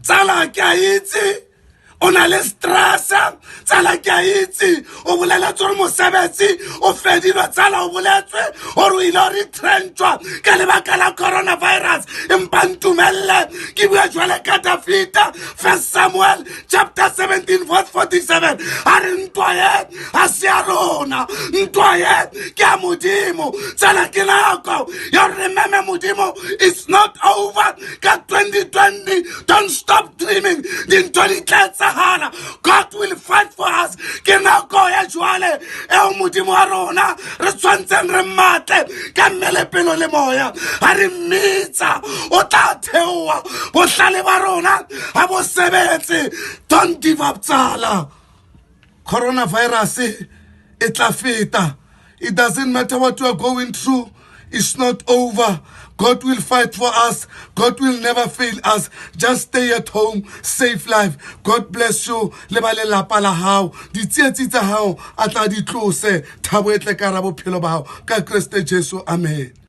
Tsala, ke a itse o na le stress. Tsala, ke a itse o boleletse gore mosebetsi o fedilwe. Tsala, o boletswe gore o ile o retrenchwa ka lebaka la coronavirus, empa ntumelle ke bua jwale ka Dafita. First Samuel chapter 17 verse 47 a re, "Ntwa ye ga se ya rona, ntwa ye ke ya Modimo." Tsala, ke nako ya gore re meme Modimo. It's not over ka 2020. Don't stop dreaming. Dintho di tla etsagala. God will fight for us. Ke nako ya jwale eo Modimo wa rona re tshwantseng re mmatle ka mmele, pelo le moya. Ga re mmitsa, o tla theoa. Bohlale ba rona ga bo sebetse. Don't give up, tsala. Coronavirus e tla feta. It doesn't matter what you are going through, it's not over. God will fight for us. God will never fail us. Just stay at home, save life. God bless you le ba lelapa la hao. Ditsietsi tsa hao a tla di tlose, thabo e tle ka ra bophelo ba hao ka Kreste Jesu. Amen.